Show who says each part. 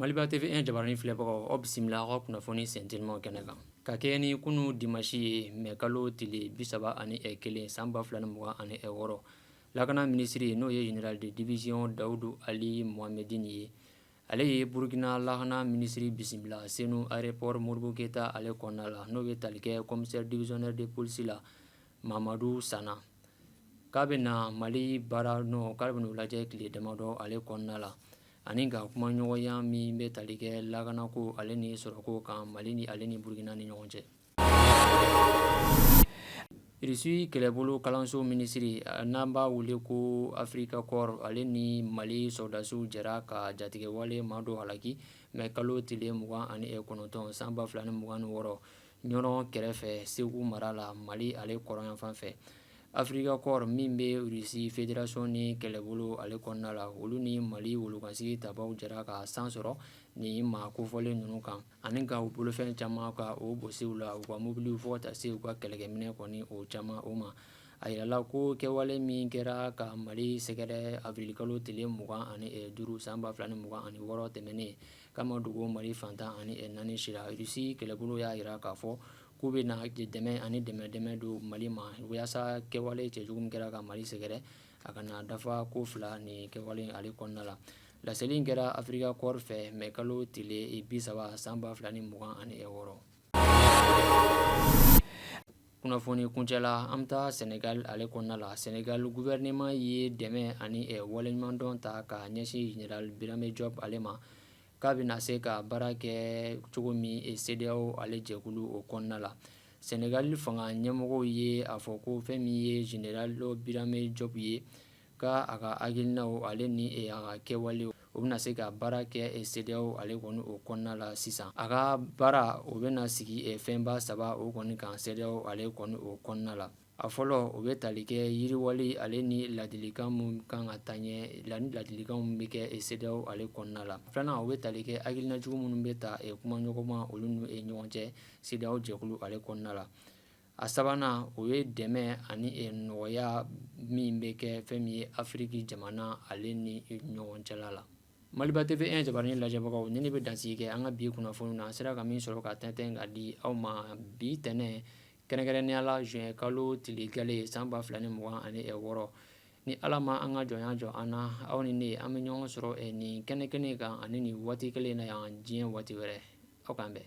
Speaker 1: Maliba TV1 jabaranin filɛbagaw, aw bisimila aw ka kunnafoni sentelimaw kɛnɛ kan. Ka kɛɲɛ ni kunu dimasi ye, mɛ kalo tile 31 san 2026, lakana minisiri n'o ye général de division Dawudu Ali Mohamedine ye, ale ye Burukina lakana minisiri bisimila Senu aéroport Modibo Keyita ale kɔnɔna la, n'o bɛ tali kɛ commissaire divisionnaire de police la Mamadu Sana. K'a bɛ na Mali baara nɔ k'a bɛn'u lajɛ tile damadɔ ale kɔnɔna la, ani ka kumaɲɔgɔnya min bɛ tali kɛ lakanako ale ni sɔrɔko kan Mali ni ale ni Burukina ni ɲɔgɔn cɛ. Irisi kɛlɛbolo kalanso minisiri n'an b'a wele ko Africa Corps ale ni Mali sɔrɔdasiw jɛra ka jatigɛwale maa dɔ halaki mɛ kalo tile 29 san 2026 Ɲɔrɔ kɛrɛfɛ Segu mara la Mali ale kɔrɔnyanfan fɛ. Africa Corps min bɛ Irisi Fédération ni kɛlɛbolo ale kɔnɔna la, olu ni Mali wolokansigi tabaw jɛra ka san sɔrɔ nin maa kofɔlen ninnu kan. Ani ka u bolofɛn caman ka o gosi u la, u ka mobiliw fo ka taa se u ka kɛlɛkɛminɛ kɔni o caman o ma. A yirala ko kɛwale min kɛra ka Mali sɛgɛrɛ awirilikalo tile 25 san 2026 tɛmɛnen k'a ma dogo Mali fan 14 si la. Irisi kɛlɛbolo y'a jira k'a fɔ k'u bɛna dɛmɛ ani dɛmɛ don Mali ma walasa kɛwale cɛjugu min kɛra ka Mali sɛgɛrɛ, a kana dafa ko fila ni kɛwale ale kɔnɔna la. Laseli in kɛra Africa Corps fɛ mɛ kalo tile 30 san 2026. Kunnafoni kuncɛ la, an bɛ taa Senegal ale kɔnɔna la. Senegal gouvernement ye dɛmɛ ani waleɲumandɔn ta ka ɲɛsin général Birame Diop ale ma, k'a bɛna se ka baara kɛ cogo min CEDEAO ale jɛkulu o kɔnɔna la. Senegal fanga ɲɛmɔgɔw ye a fɔ ko fɛn min ye général Birame Diop ye, Ka a ka hakilinaw ale ni a ka kɛwale o bɛna se ka baara kɛ CEDEAO ale kɔni o kɔnɔna la sisan. A ka baara o bɛna sigi fɛnba saba o kɔni kan CEDEAO ale kɔni o kɔnɔna la. A fɔlɔ o bɛ tali kɛ yiriwali ale ni ladilikan min kan ka taa ɲɛ ladilikan min bɛ kɛ CEDEAO ale kɔnɔna la. Filanan o bɛ tali kɛ hakilina jugu minnu bɛ ta kumaɲɔgɔnma olu ni ɲɔgɔn cɛ CEDEAO jɛkulu ale kɔnɔna la. A sabanan o ye dɛmɛ ani nɔgɔya min bɛ kɛ fɛn min ye Afiriki jamana ale ni ɲɔgɔn cɛla la. Maliba TV1 jabaranin lajɛbagaw, ni ne bɛ dansigi kɛ an ka bi kunnafoni na, an sera ka min sɔrɔ ka tɛntɛn ka di aw ma bi tɛnɛn, kɛrɛnkɛrɛnnenya la juin kalo tile gale san 2026. Ni Ala ma an ka jɔnya jɔ an na, aw ni ne an bɛ ɲɔgɔn sɔrɔ nin kɛnɛ kelen kan ani nin waati kelen na yan diɲɛ waati wɛrɛ. Aw k'an bɛn.